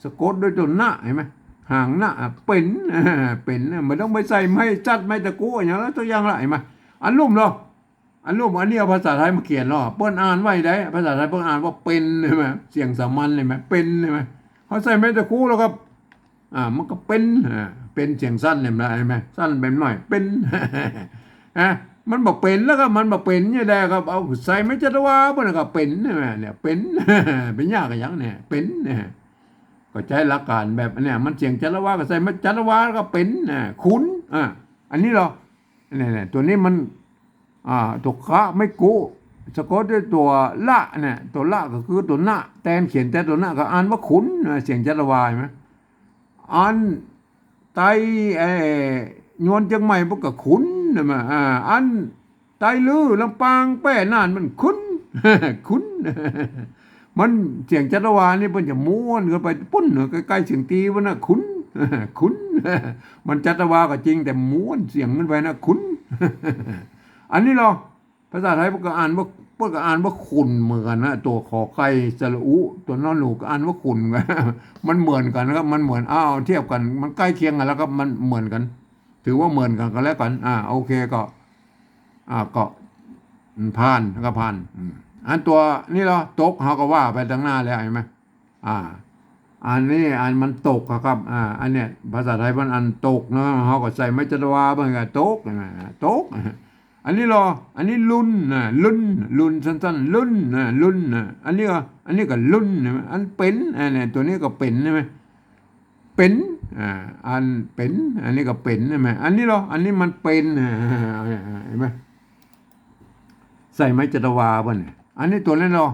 สะกดด้วยตั๋วนะ หันก่อ หางนะ อ่ะ เป๋น เป๋น บ่ต้องไปใส่ไม้จัดไม้ตะกู้อะหยังแล้วสักอย่างละ หันก่อ อันลุ่มลอ อันลุ่ม อันนี้เอาภาษาไทยมาเขียนลอ เปิ้นอ่านว่าใด ภาษาไทยเปิ้นอ่านว่าเป๋น หันก่อ เสียงสามัญ หันก่อ เป๋น หันก่อ เฮาใส่ไม้ตะกู้แล้วก็ อ่า มันก็เป๋น อ่า เป๋นเสียงสั้นเนี่ยนะ หันก่อ สั้นไปหน้อย เป๋น อ่ะ มันบ่เป๋นแล้วก็ มันบ่เป๋นอยู่แล้วครับ เอาใส่ไม้จัตวาเปิ้นก็เป๋น หันก่อ เนี่ย เป๋น เป๋นยากอะหยังเนี่ย เป๋น เนี่ย ก็ใจ๊หลักการแบบเนี่ย มันเสียงจัตวาก็ใส่ไม้จัตวาแล้วก็เป๋น อ่า ขุน อ่า อันนี้ลอ เนี่ยๆ ตั๋วนี้มัน อ่า ตั๋วคะไม้กู้ สะกดด้วยตั๋วละเนี่ย ตั๋วละก็คือตั๋วนะ แตนเขียนแตนตั๋วนะ ก็อ่านว่าขุนนะ เสียงจัตวา หันก่อ อันไต เอ่อ ยวนเจียงใหม่เปิ้นก็ขุน หันก่อ อ่า อันไตลือลำปางแป้ น่าน มันขุน ขุน มันเสียงจัตวานี่เปิ้นจะม้วนกั๋นไปปู๊น ใก้ๆ เสียงตี๋มันนะ ขุน ขุน มันจัตวาก็จริง แต่ม้วนเสียงมันไปนะ ขุน อันนี้ลอ ภาษาไทยเปิ้นก็อ่านว่า เปิ้นก็อ่านว่าขุ่นเหมือนกั๋นนะ ตั๋วขอไข่สระอุ ตั๋วนอนหนูก็อ่านว่าขุ่น มันเหมือนกั๋นนะครับ มันเหมือน อ้าว เทียบกั๋น มันใก้เคียงกั๋นแล้วครับ มันเหมือนกั๋น ถือว่าเหมือนกั๋นก็แล้วกั๋น อ่า โอเค ก็ อ่า ก็ อืม ผ่าน ก็ผ่าน อืม อันตั๋วนี้ลอ ตก เฮาก็ว่าไปตังหน้าแล้ว หันก่อ อ่า อันนี้อันมันตกอะครับ อ่า อันเนี้ยภาษาไทยเปิ้นอันตกนะ เฮาก็ใส่ไม้จัตวาเปิ้นก็ตก หันก่อ ตก อันนี้ลอ อันนี้ลุนนะ ลุน ลุน สั้นๆ ลุนนะ ลุนนะ อันนี้ก็ อันนี้ก็ลุน หันก่อ อันเป๋น อ่า เนี่ย ตั๋วนี้ก็เป๋น หันก่อ เป๋น อ่า อันเป๋น อันนี้ก็เป๋น หันก่อ อันนี้ลอ อันนี้มันเป๋น อ่า หันก่อ ใส่ไม้จัตวาเปิ้น อันนี้ตั๋วนั้นลอ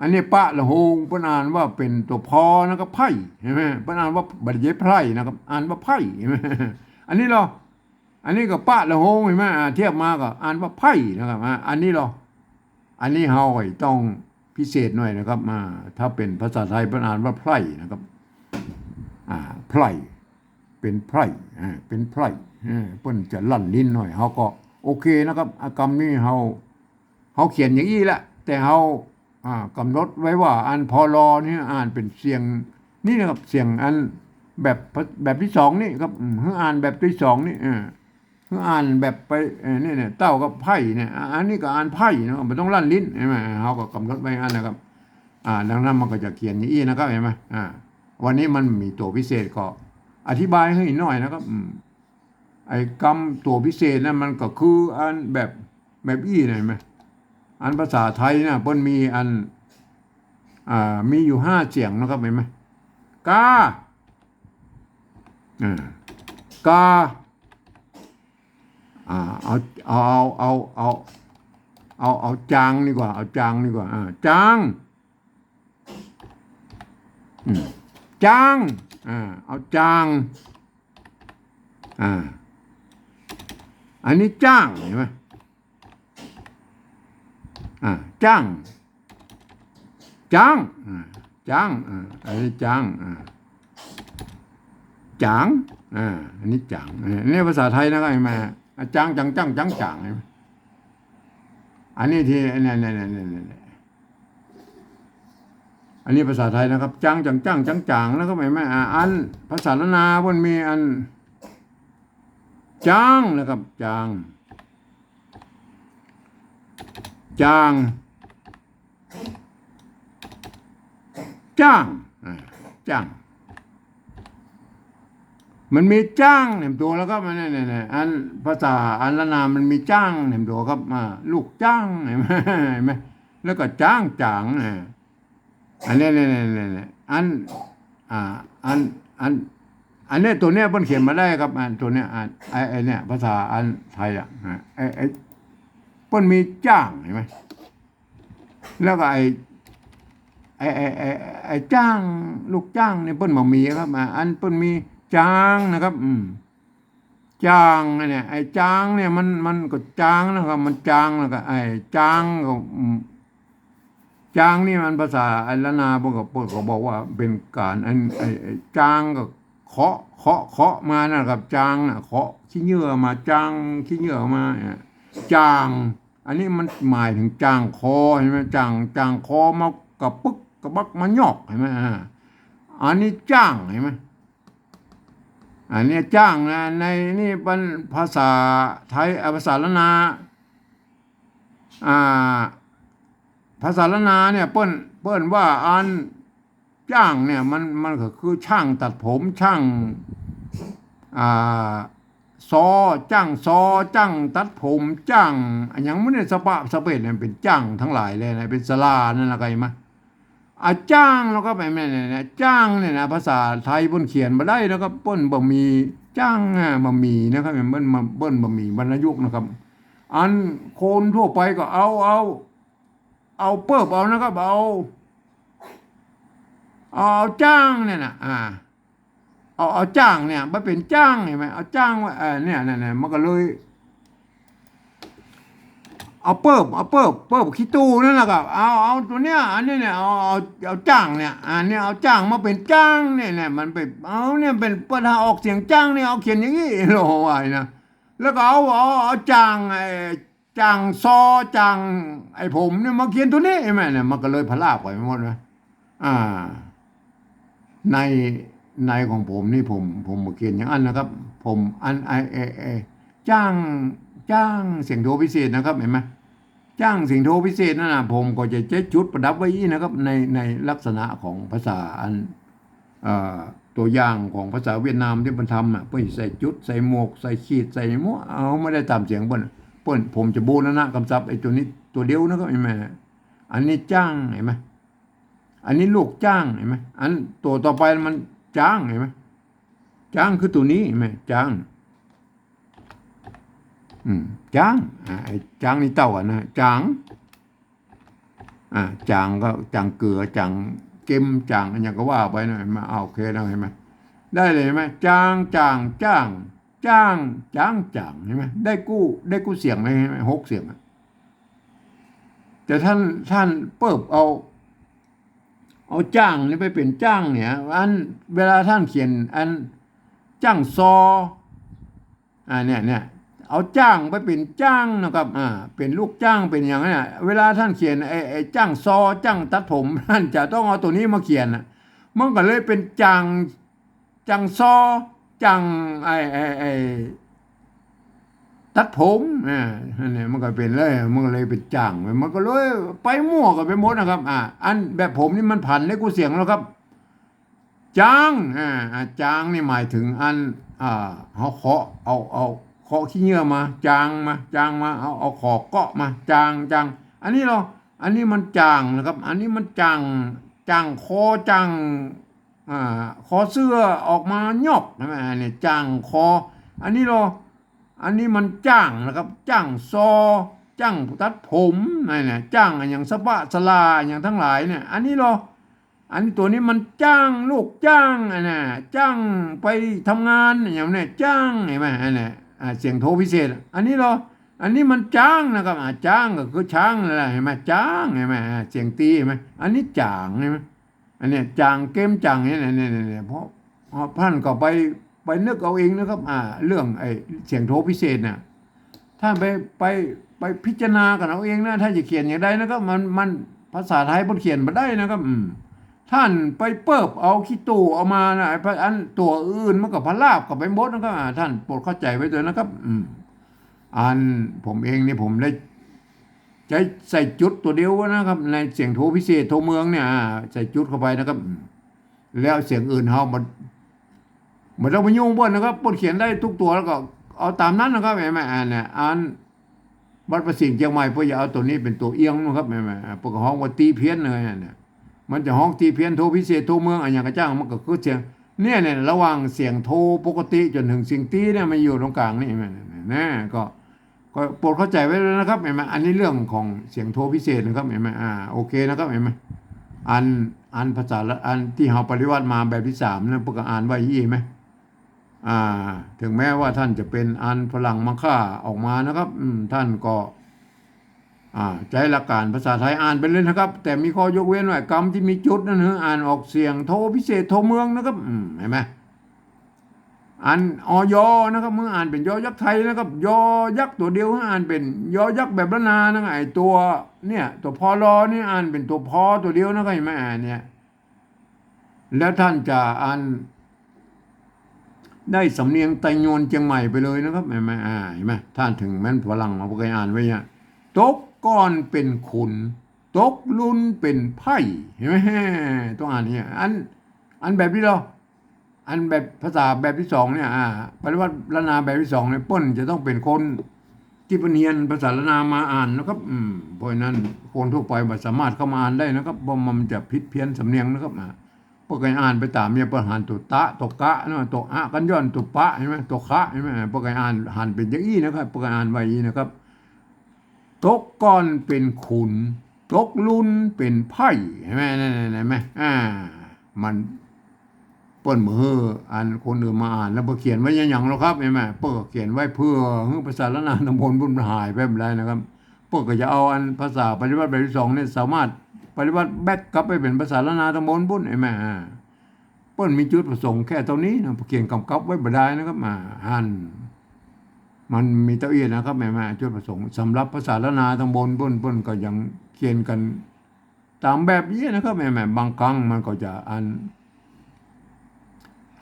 อันนี้ปะละโฮง เปิ้นอ่านว่าเป๋นตั๋วพอนะครับ ไพ่ หันก่อ เปิ้นอ่านว่า บ่ใจ้ไพร่นะครับ อ่านว่าไพ่ หันก่อ อันนี้ลอ อันนี้ก็ปะละโฮง หันก่อ อ่า เทียบมาก็อ่านว่าไพ่นะครับ อ่า อันนี้ลอ อันนี้เฮาก็ต้องพิเศษหน่อยนะครับ อ่า ถ้าเป๋นภาษาไทยเปิ้นอ่านว่าไพร่นะครับ อ่า ไพร่ เป๋นไพร่ อ่า เป๋นไพร่ อ่า เปิ้นจะลั่นลิ้นหน่อย เฮาก็โอเคนะครับ อ่า กำนี้เฮา เฮาเขียนอย่างอี้แหละ แต่เฮา อ่า ก๋ำหนดไว้ว่าอัน พอลอ นี่อ่านเป๋นเสียง นี่นะครับ เสียงอันแบบ แบบตี้สองนี่ครับ อืม หื้ออ่านแบบตี้สองนี่ เออ หื้ออ่านแบบไป เออ นี่เนี่ย เต้ากับไพ่เนี่ย อ่ะ อันนี้ก็อ่านไพ่เนาะ บ่ต้องลั่นลิ้น หันก่อ เฮาก็ก๋ำหนดไว้อันนะครับ อ่า ดังนั้นมันก็จะเขียนอย่างอี้นะครับ หันก่อ อ่า วันนี้มันมีตั๋วพิเศษก็อธิบายหื้อหน่อยนะครับ อืม ไอ้กำตั๋วพิเศษนั้นมันก็คืออันแบบ แบบอี้นะ หันก่อ อันภาษาไทยนะ เปิ้นมีอัน อ่า มีอยู่ห้าเสียงนะครับ หันก่อ กา อ่า กา อ่า เอา เอา เอา เอา เอา เอา เอาจางดีกว่า เอาจางดีกว่า อ่า จาง อืม จาง อ่า เอาจาง อ่า อันนี้จ้าง หันก่อ อ่า จ้าง จ้าง อ่า จ้าง อ่า อันนี้จ้าง อ่า จ๋าง อ่า อันนี้จ๋าง อ่า นี่ภาษาไทยนะครับ หันก่อ อ่า จ๋าง จ๋าง จ๋าง จ๋าง จ๋าง หันก่อ อันนี้ตี้ เนี่ย เนี่ย เนี่ย เนี่ย เนี่ย อันนี้ภาษาไทยนะครับ จ๋าง จ๋าง จ๋าง จ๋าง จ๋าง นะครับ หันก่อ อ่า อันภาษาล้านนาเปิ้นมีอัน จ๋าง นะครับ จ๋าง จ๋าง จ้าง อ่า จ้าง มันมีจ้างแหนมตั๋วแล้วครับ อันนี้ เนี่ย เนี่ย อันภาษาอันล้านนามันมีจ้างแหนมตั๋วครับ อ่า ลูกจ้าง หันก่อ หันก่อ แล้วก็จ๋าง จ๋าง อ่า อันนี้ เนี่ย เนี่ย เนี่ย เนี่ย อัน อ่า อัน อัน อันเนี้ย ตั๋วเนี้ยเปิ้นเขียนบ่ได้ครับ อันตั๋วเนี้ย อัน ไอ้ ไอ้เนี่ย ภาษาอันไทยอ่ะ ฮะ ไอ้ ไอ้ เปิ้นมีจ้าง หันก่อ แล้วก็ไอ้ ไอ้ ไอ้ ไอ้ ไอ้จ้าง ลูกจ้างเนี่ยเปิ้นบ่มีครับ อ่า อันเปิ้นมีจางนะครับ อืม จางเนี่ย ไอ้จางเนี่ยมัน มันก็จางนะครับ มันจางแล้วก็ไอ้จางก็ อืม จางนี่มันภาษาไอ้ล้านนาเปิ้นก็ เปิ้นก็บอกว่าเป๋นก๋านอัน ไอ้ ไอ้จางก็เคาะ เคาะ เคาะมานะครับ จางน่ะ เคาะขี้เหงื่อมา จางขี้เหงื่อมา เนี่ย จาง อันนี้มันหมายเถิงจางคอ หันก่อ จาง จางคอมากระปึกกระบักมายอก หันก่อ อ่า อันนี้จ้าง หันก่อ อันนี้จ้างนะ ในนี่เปิ้นภาษาไทย อ่า ภาษาล้านนา อ่า ภาษาล้านนาเนี่ย เปิ้น เปิ้นว่าอันจ้างเนี่ย มัน มันก็คือจ้างตัดผม จ้าง อ่า ซอ จ้างซอ จ้างตัดผม จ้างอะหยังหมู่เนี่ย สะปะสะเปะเนี่ย เป๋นจ้างตังหลายเลยนะ เป๋นสะหร่านั่นแหละ เข้าใจ๋ไหม อ่า จ้างแล้วก็ไปแม่นเนี่ยนะ จ้างเนี่ยนะ ภาษาไทยเปิ้นเขียนบ่ได้นะครับ เปิ้นบ่มีจ้าง อ่า บ่มีนะครับ เปิ้นบ่ เปิ้นบ่มีวรรณยุกต์นะครับ อันคนทั่วไปก็เอา เอา เอาเปิ๊บเอานะครับ เอา เอา เอาจ้างเนี่ยนะ อ่า เอา เอาจ้างเนี่ย มันเป๋นจ้าง หันก่อ เอาจ้างไว้ เออ เนี่ย เนี่ย เนี่ย มันก็เลย เอาเปิ๊บ เอาเปิ๊บ เปิ๊บขี้ตู้นั่นแหละครับ เอา เอาตั๋วเนี้ย อันนี้เนี่ย เอา เอา เอาจ้างเนี่ย อันนี้เอาจ้างมาเป๋นจ้างเนี่ย เนี่ย มันไป เอาเนี่ย เป๋น เปิ้นหาออกเสียงจ้างเนี่ย เอาเขียนอย่างนี้ โอ้โห ว่านะ แล้วก็เอา เอา เอาจ้าง ไอ้ จ้างซอ จ้างไอ้ผมเนี่ยมาเขียนตั๋วนี้ หันก่อ เนี่ย มันก็เลยพะลาบไปหมดนะ อ่า ใน ในของผมนี่ผม ผมบ่เขียนอย่างอั้นนะครับ ผมอัน ไอ้ ไอ้ ไอ้ จ้าง จ้างเสียงโทพิเศษนะครับ หันก่อ จ้างเสียงโทพิเศษนั่นนะ ผมก็จะใจ๊จุดประดับไว้อี้นะครับ ใน ในลักษณะของภาษาอัน เอ่อ ตั๋วอย่างของภาษาเวียดนามตี้เปิ้นทำน่ะ เปิ้นใส่จุด ใส่หมวก ใส่ขีด ใส่หมวก เอามาได้ต๋ามเสียงเปิ้น เปิ้น ผมจะบูรณะกำศัพท์ไอ้ตั๋วนี้ตั๋วเดียวนะครับ หันก่อ อันนี้จ้าง หันก่อ อันนี้ลูกจ้าง หันก่อ อันตั๋วต่อไปมันจ้าง หันก่อ จ้างคือตั๋วนี้ หันก่อ จ้าง อืม จ้าง อ่า ไอ้จ้างนี่เต้ากั๋นนะ จ้าง อ่า จ้างก็จ้างเกือ จ้างเก็ม จ้างอะหยังก็ว่าไปนะ หันก่อ อ่า โอเคแล้ว หันก่อ ได้เลย หันก่อ จ้าง จ้าง จ้าง จ้าง จ้าง จ้าง หันก่อ ได้กู้ ได้กู้เสียงเลย หันก่อ หกเสียงอะ แต่ต้าน ต้านเปิ๊บเอา เอาจ้างนี่ไปเป๋นจ้างเนี่ย อันเวลาต้านเขียนอันจ้างซอ อ่า เนี่ย เนี่ย เอาจ้างไปเป๋นจ้างนะครับ อ่า เป๋นลูกจ้าง เป๋นอย่างนั้นน่ะ เวลาต้านเขียนไอ้ ไอ้จ้างซอ จ้างตัดผม ต้านจะต้องเอาตั๋วนี้มาเขียนน่ะ มันก็เลยเป๋นจ่าง จ่างซอ จ่าง ไอ้ ไอ้ ไอ้ ตัดผม อ่า อันนี้มันก็เป๋นเลย มันก็เลยเป๋นจ่าง มันก็เลยไปมั่วกั๋นไปหมดนะครับ อ่า อันแบบผมนี่มันผันได้กู้เสียงแล้วครับ จาง อ่า อ่า จางนี่หมายเถิงอัน อ่า เฮาเคาะ เอา เอา เคาะขี้เหงื่อมา จางมา จางมา เอา เอาขอเกาะมา จาง จาง อันนี้ลอ อันนี้มันจ่างนะครับ อันนี้มันจ่าง จ่างคอ จ่าง อ่า คอเสื้อออกมายอก ใช่ไหม อันนี้จ่างคอ อันนี้ลอ อันนี้มันจ่างนะครับ จ่างซอ จ่างตัดผมนั่นแหละ จ่างอะหยังสะบะสะลาอะหยังตังหลายเนี่ย อันนี้ลอ อันนี้ตั๋วนี้มันจ่าง ลูกจ่าง อันน่ะ จ่างไปทำงานอะหยังเนี่ย จ่าง หันก่อ อันน่ะ อ่า เสียงโทพิเศษ อันนี้ลอ อันนี้มันจ๋างนะครับ อ่า จ๋างก็คือช้างนั่นแหละ หันก่อ จ๋าง หันก่อ อ่า เสียงตี๋ หันก่อ อันนี้จ๋าง หันก่อ อันเนี้ยจ๋าง เกมจ๋าง เนี่ย เนี่ย เนี่ย เนี่ย เพราะ เพราะต้านก็ไป ไปนึกเอาเองนะครับ อ่า เรื่องไอ้เสียงโทพิเศษน่ะ ต้านไป ไป ไปพิจารณากั๋นเอาเองนะ ต้านจะเขียนอย่างใดนะครับ มัน มัน ภาษาไทยเปิ้นเขียนบ่ได้นะครับ อืม ต้านไปเปิบเอาขี้ตู้เอามานะ ไอ้พะ อันตั๋วอื่นมันก็พะลาบกั๋นไปหมดนะครับ อ่า ต้านโปรดเข้าใจ๋ไว้เถิดนะครับ อืม อันผมเองนี่ผมได้ใจ๊ใส่จุดตั๋วเดียวนะครับ ในเสียงโทพิเศษโทเมืองเนี่ย อ่า ใส่จุดเข้าไปนะครับ อืม แล้วเสียงอื่นเฮาบ่ บ่ต้องไปยุ่งเปิ้นนะครับ เปิ้นเขียนได้กู้ตั๋วแล้วก็เอาต๋ามนั้นนะครับ หันก่อ อันเนี้ย อันวัดพระสิงห์เจียงใหม่เปิ้นจะเอาตั๋วนี้เป๋นตั๋วเอียงนะครับ หันก่อ เปิ้นก็ฮ้องว่าตี๋เพี้ยนเลยเนี่ย มันจะฮ้องตี๋เพี้ยน โทพิเศษ โทเมือง อะหยังก็จ้าง มันก็คือเสียง เนี่ย เนี่ย ระหว่างเสียงโทปกติจ๋นเถิงเสียงตี๋เนี่ย มันอยู่ต๋งกลางนี่ หันก่อ นะ ก็ ก็โปรดเข้าใจ๋ไว้ด้วยนะครับ หันก่อ อันนี้เรื่องของเสียงโทพิเศษนะครับ หันก่อ อ่า โอเคนะครับ หันก่อ อัน อันภาษาละ อันตี้เฮาปริวัติมาแบบตี้สามนั้น เปิ้นก็อ่านไว้อี้ หันก่อ อ่า เถิงแม้ว่าต้านจะเป๋นอันฝรั่งมาฆ่าออกมานะครับ อืม ต้านก็ อ่า ใจ๊หลักก๋านภาษาไทยอ่านไปเลยนะครับ แต่มีข้อยกเว้นไว้ กำตี้มีจุดนั้นหื้ออ่านออกเสียงโทพิเศษโทเมืองนะครับ อืม หันก่อ อัน อย นะครับ หื้ออ่านเป๋นยอยักษ์ไทยนะครับ ยอยักษ์ตั๋วเดียว หื้ออ่านเป๋นยอยักษ์แบบล้านนานะครับ ไอ้ตั๋วเนี่ย ตั๋ว พ ล นี่อ่านเป๋นตั๋ว พ ตั๋วเดียวนะครับ หันก่อ อันเนี่ย แล้วต้านจะอัน ได้สำเนียงไตยวนเจียงใหม่ไปเลยนะครับ หันก่อ อ่า หันก่อ ต้านเถิงแม้นฝรั่งเอาไปอ่านไว้เนี่ย ตกก่อนเป๋นขุน ตกลุนเป๋นไพร่ หันก่อ ต้องอ่านเนี่ย อัน อันแบบนี้ลอ อันแบบภาษาแบบตี้สองเนี่ย อ่า ปริวัติล้านนาแบบตี้สองเนี่ย เปิ้นจะต้องเป๋นคนตี้เปิ้นเฮียนภาษาล้านนามาอ่านนะครับ อืม เพราะฉะนั้นคนทั่วไปบ่สามารถเข้ามาอ่านได้นะครับ เพราะมันจะผิดเพี้ยนสำเนียงนะครับ อ่า เปิ้นก็อ่านไปต๋ามเนี่ย เปิ้นหันตั๋วตะ ตั๋วกะนะ ตั๋วอะกั๋นย้อน ตั๋วปะ หันก่อ ตั๋วคะ หันก่อ เปิ้นก็อ่าน หันเป๋นอย่างอี้นะครับ เปิ้นก็อ่านไว้อี้นะครับ ตกก่อนเป๋นขุน ตกลุนเป๋นไพร่ หันก่อ นั่น หันก่อ อ่า มัน เปิ้นบ่หื้ออันคนอื่นมาอ่าน แล้วเปิ้นเขียนไว้อย่างหยังลอครับ หันก่อ เปิ้นก็เขียนไว้เปื้อหื้อภาษาล้านนาต๋ำบลปุ้นมันหายไปบ่ได้นะครับ เปิ้นก็จะเอาอันภาษาปริวัติแบบตี้สองเนี่ย สามารถปริวัติแบกกลับไปเป๋นภาษาล้านนาต๋ำบลปุ้น หันก่อ อ่า เปิ้นมีจุดประสงค์แค่เต้านี้นะ เปิ้นเขียนก๋ำกับไว้บ่ได้นะครับ อ่า หัน มันมีเต้าอี้นะครับ หันก่อ จุดประสงค์สำหรับภาษาล้านนาต๋ำบลปุ้น เปิ้นก็ยังเขียนกั๋นต๋ามแบบอี้นะครับ หันก่อ บางครั้งมันก็จะอัน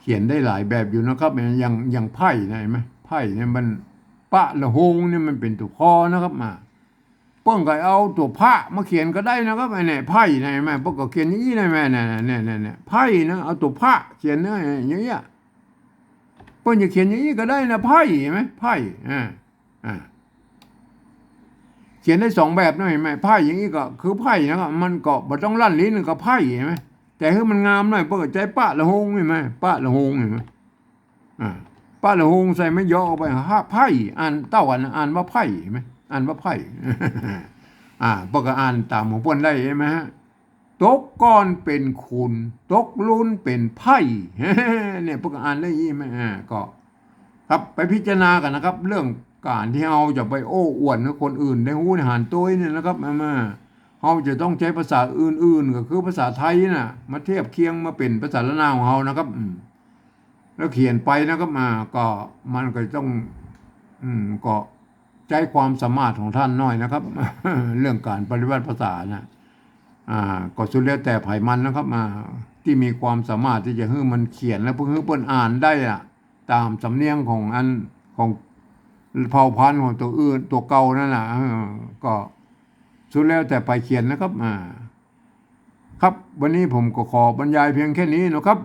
เขียนได้หลายแบบอยู่นะครับ อย่าง อย่างไพร่นะ หันก่อ ไพร่เนี่ยมัน ปะละโฮงเนี่ยมันเป๋นตั๋ว พ นะครับ มา เปิ้นก็เอาตั๋วพะมาเขียนก็ได้นะครับ อันเนี้ย ไพร่นะ หันก่อ เปิ้นก็เขียนอย่างอี้นะ แม่ เนี่ย เนี่ย เนี่ย เนี่ย ไพร่นะ เอาตั๋วพะเขียนนะ อย่างเงี้ย เปิ้นจะเขียนอย่างอี้ก็ได้นะ ไพร่ หันก่อ ไพร่ อ่า อ่า เขียนได้สองแบบนะ หันก่อ ไพร่อย่างอี้ก็คือไพร่นะครับ มันก็บ่ต้องลั่นลิ้นก็ไพร่ หันก่อ แต่หื้อมันงามหน่อย เปิ้นก็ใจ๊ปะละโฮง หันก่อ ปะละโฮง หันก่อ อ่า ปะละโฮงใส่ไม้ยอเอาไป ฮะ ไพร่ อ่านเต้าอัน อ่านว่าไพร่ หันก่อ อ่านว่าไพร่ อ่า เปิ้นก็อ่านต๋ามของเปิ้นได้ หันก่อ ตกก่อนเป๋นขุน ตกลุนเป๋นไพร่ เนี่ย เปิ้นก็อ่านได้อี้ หันก่อ อ่า ก็ ครับ ไปพิจารณากั๋นนะครับ เรื่องก๋านตี้เฮาจะไปโอ้อวดหื้อคนอื่นได้ฮู้ได้หันตวยเนี่ยนะครับ มา มา เฮาจะต้องใจ๊ภาษาอื่นๆ ก็คือภาษาไทยน่ะ มาเทียบเคียงมาเป๋นภาษาล้านนาของเฮานะครับ อืม แล้วเขียนไปนะครับ อ่า ก็มันก็ต้อง อืม ก็ใจ๊ความสามารถของต้านหน่อยนะครับ เรื่องก๋านปริวัติภาษาน่ะ อ่า ก็สุดแล้วแต่ใผมันนะครับ อ่า ตี้มีความสามารถตี้จะหื้อมันเขียน แล้วเปิ้นหื้อเปิ้นอ่านได้อะ ต๋ามสำเนียงของอัน ของเผ่าพันธุ์ของตั๋วอื่น ตั๋วเก่านั่นน่ะ เออ ก็สุดแล้วแต่ใผเขียนนะครับ อ่า ครับ วันนี้ผมก็ขอบรรยายเพียงแค่นี้นะครับ